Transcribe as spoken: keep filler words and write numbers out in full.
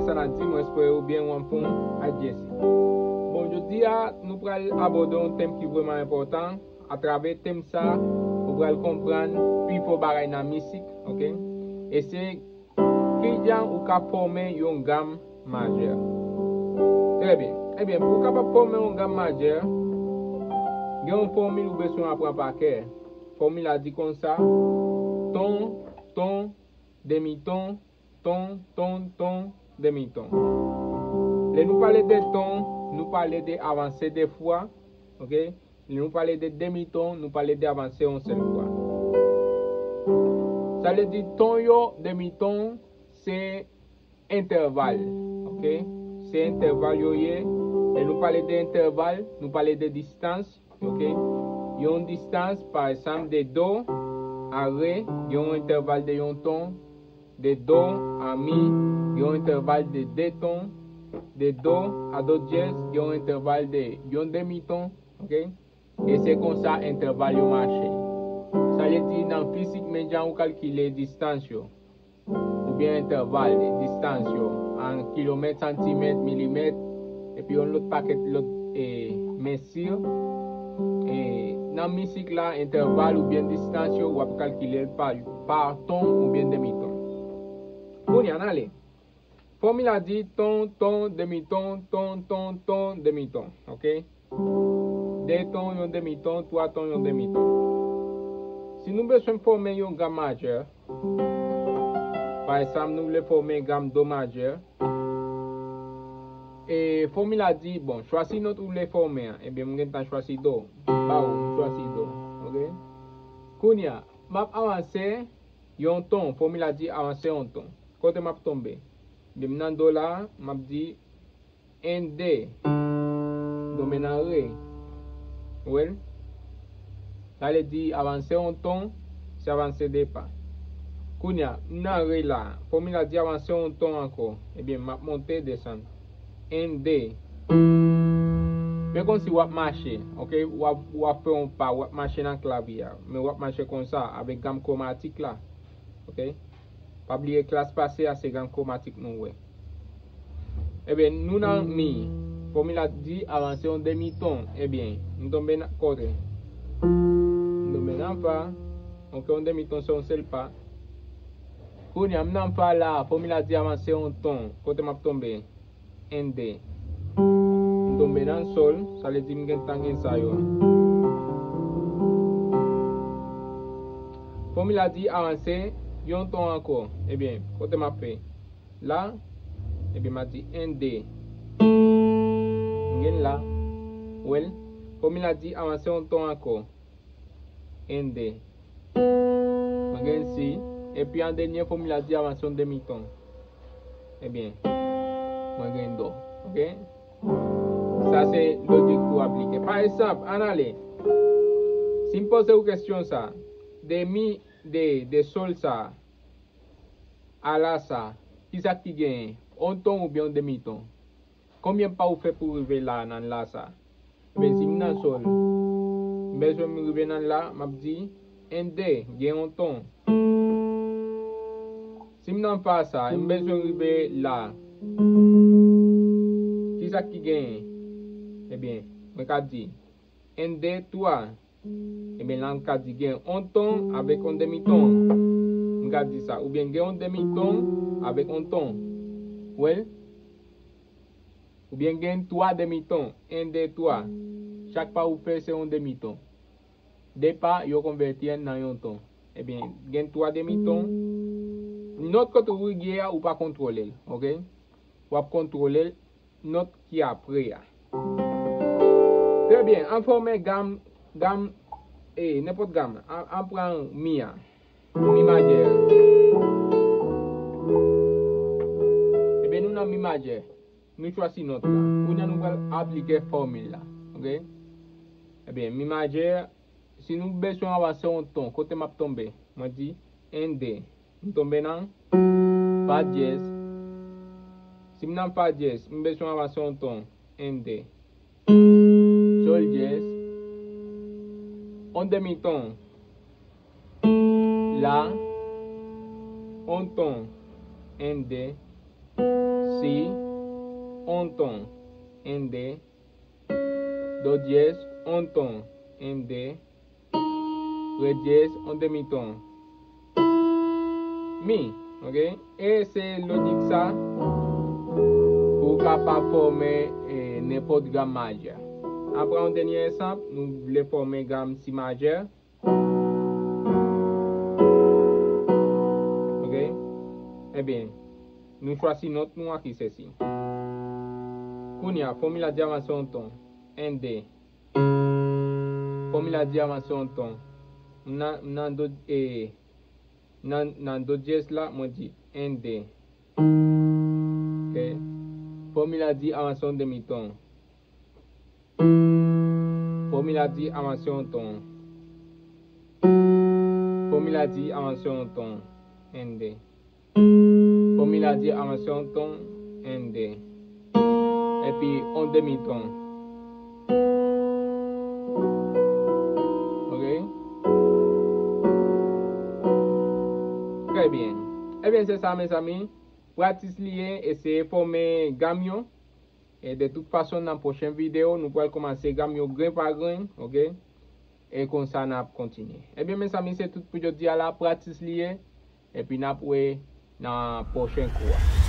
Sanadi, mwen espere ou byen, ou anfòm, ak Jesse. Bon, jodi a, nou pral abòde yon tèm ki vrèman enpòtan. Atravè tèm sa, ou pral konprann pi fò bagay nan mizik, oke? E se kijan ou ka fòmen yon gam majè. Trè byen. Ebyen, pou w kapab fòmen yon gam majè, gen yon fòmil ou bezwen aprann pa kè. Fòmil la di konsa, ton, ton, demiton, ton, ton, ton, demiton. Lè nou pale de ton, nou pale de avanse de fwa, oke? Lè nou pale de demiton, nou pale de avanse yon sèl fwa. Sa vle di ton yo, demiton, se entèval, oke? Se entèval yo ye. Lè nou pale de entèval, nou pale de distans, oke? Yon distans, pa egzanp, de do a re, gen yon entèval de yon ton, de do a mi, gen yon entèval de de ton, de do a do dyèz, gen yon entèval de yon demiton, oke? E se konsa entèval yo mache. Sa vle di nan fizik, men jan ou kalkile distans yo, oubyen entèval, distans yo, an kilomèt, santimèt, milimèt, epi yon lòt pakèt lòt, e, mezi. E, nan mizik la, entèval oubyen distans yo, w ap kalkile l pa, pa ton oubyen demiton. Kounye a, n ale. Fòmil la di ton, ton, demiton, ton, ton, ton, demiton. Oke? De ton, yon demiton, twa ton, yon demiton. Si nou bezwen fòmen yon gam majè, pa egzanp, nou vle fòmen gam do majè, e fòmil la di, bon, chwazi nòt ou vle fòmen an. Ebyen, m gentan chwazi do. Ba ou, m chwazi do. Oke? Kounye a, m ap avanse yon ton. Fòmil la di avanse yon ton. Kote m ap tonbe? Ebyen, m nan do la, m ap di en, de. M tonbe nan re. Ou wè l? Sa vle di avanse yon ton, se avanse de pa. Kounye a, m nan re la. Fòmil la di avanse yon ton ankò. Ebyen, m ap monte, desann. En, de. Men kòmsi w ap mache, oke? W ap, w ap fè yon pa, w ap mache nan klavye a. Men w ap mache konsa, avèk gam kwomatik la. Oke? Pa bliye klas pase a, se gam kwomatik nou wè. Ebyen, nou nan mi. Fòmil la di avanse yon demiton. Ebyen, m tonbe nan kote? M tonbe nan fa. Oke, yon demiton se yon sèl pa. Kounye a, m nan fa la. Fòmil la di avanse yon ton. Kote m ap tonbe? En, de. M tonbe nan sòl, sa vle di m gentan gen sa yo. Fòmil la di avanse yon ton ankò. Ebyen, kote m ap fè? La, ebyen, m a di en, de. M gen la. Ou wè l? Fòmil la di avanse yon ton ankò. En, de. Mwen gen si. Epi an dènye fòmil la di avanse yon demiton. Ebyen, mwen gen do. Oke? Sa se lojik pou aplike. Pa egzanp, ann ale. Si m poze w kesyon sa, de mi, de, de sòl sa, a la sa, kisa ki genyen? On ton oubyen on demiton? Konbyen pa ou fè pou rive la nan la sa? Ebyen, si m nan sòl, m bezwen m rive nan la, m ap di en, de, gen on ton. Si m nan fa sa, m bezwen rive la. Kisa ki genyen? Ebyen, mwen ka di en, de, twa. Ebyen, la m ka di gen on ton avèk on demiton. M ka di sa. Oubyen gen on demiton avèk on ton. Ou wè l? Oubyen gen twa demiton. En, de, twa. Chak pa ou fè se yon demiton. De pa, yo konvèti l nan yon ton. Ebyen, gen twa demiton. Nòt kote ou ye a, ou pa kontwole l, oke? W ap kontwole l nòt ki apre a. Trè byen, an fòmen gam, gam, e, nenpòt gam. An, an pran mi a. Mi majè. Ebyen, nou nan mi majè. Nou chwazi nòt la. Kounye a nou pral aplike fòmil la. Oke? Ebyen, mi majè, si nou bezwen avanse yon ton, kote m ap tonbe? Mwen di en, de. M tonbe nan fa dyèz. Si m nan fa dyèz, m bezwen avanse yon ton. En, de. Sòl dyèz. On demiton. La. On ton. En, de. Si, on ton, en, de. Do dyèz, on ton, en, de. Re dyèz, on demiton. Mi, ok? E se lojik sa pou w kapab fòme e, nenpòt gam majè. Apre yon dènye egzanp, nou vle fòme gam si majè. Ok? Ebyen, nou chwazi nòt nou a ki se si. Kounye a, fòmil la di avanse yon ton. En, de. Fòmil la di avanse yon ton. M nan, m nan do, e, nan, nan do dyèz la, mwen di en, de. Ok? Fòmil la di avanse yon demiton. Fòmil la di avanse yon ton. Fòmil la di avanse yon ton. En, de. Fòmil la di avanse yon ton. En, de. Epi yon demiton. Ok? Trè byen. Ebyen, se sa, mezanmi. Pratis li ye, eseye fòme gam yo. E de tout fason, nan pwochen videyo, nou pral kòmanse gam yo grenn pa grenn, ok? E konsa, n ap kontinye. Ebyen, mezanmi, se tout pou jodi a la, pratis li ye. Epi n ap wè nan pwochen kou a.